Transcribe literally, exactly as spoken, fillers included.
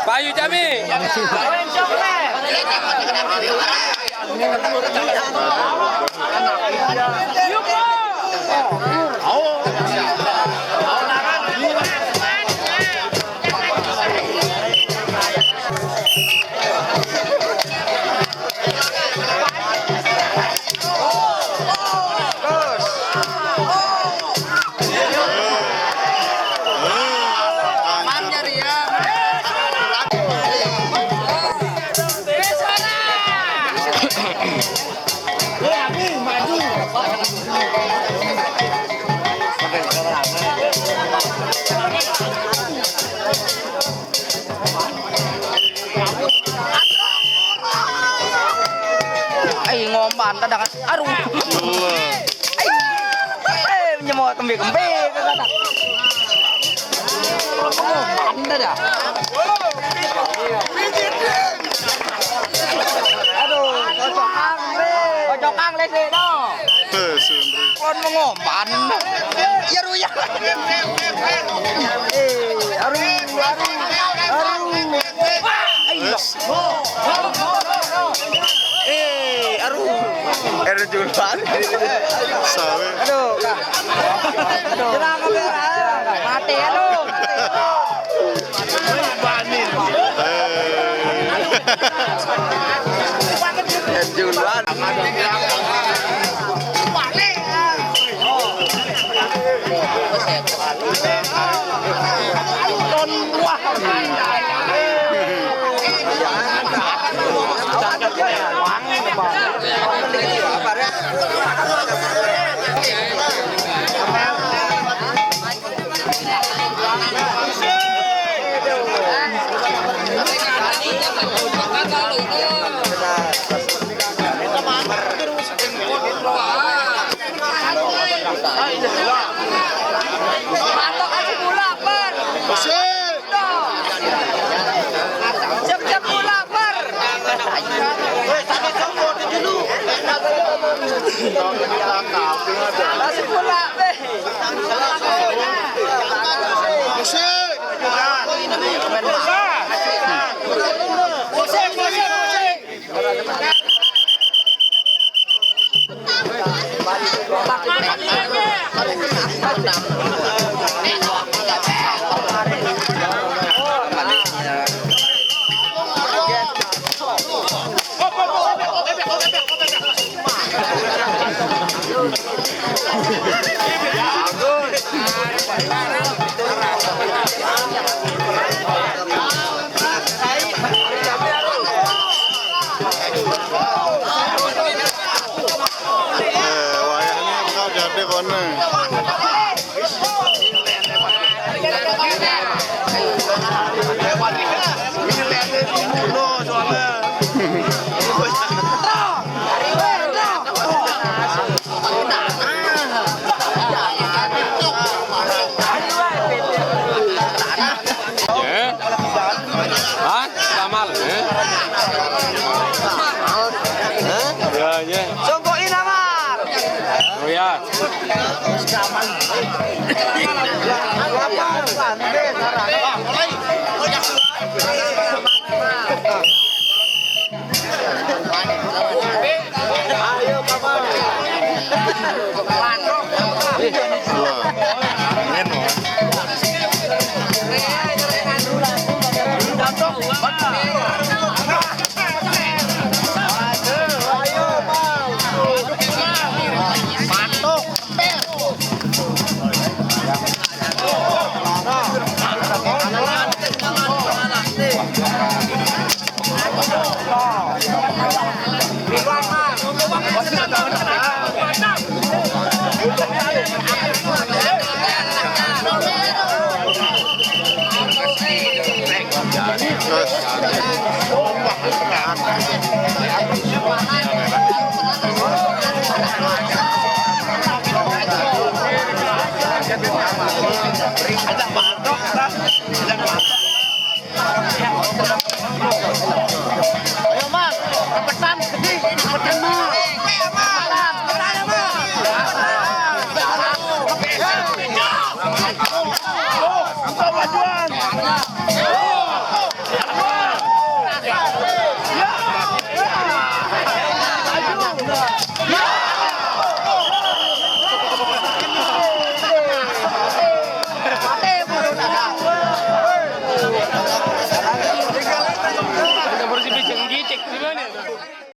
Pak Ayu Jami. Ai, ngomban tadangan. Aduh. Ai. Eh, nyemot kembe-kembe ke kata. Ngomban tada. Aduh, kocokang be. Kocokang lese no. Eh, Sundri. Kon mengomban. Ya, ruyah. Eh, aduh, aduh, aduh. Ayo. Eh, aduh. Aduh, Julpan. Sawe. Aduh, Kak. Aduh. Mati ya lu. Eh. Julpan. Matok aja gula, Per. Cek-cek gula, Per. Masih gula, Per. Musik. Eh, wayahnya bakal jadi kono. Ya. Hah? Kamal, ya? Ya, ya. Songko Inamar. Oh, ya. Ayo, Mang, cepetan, sedih, cepetan, Mang. Cepetan, Mang. Cepetan, Mang. Tuh, tuh, majuan. Kita baru sih bisa ngecek gimana?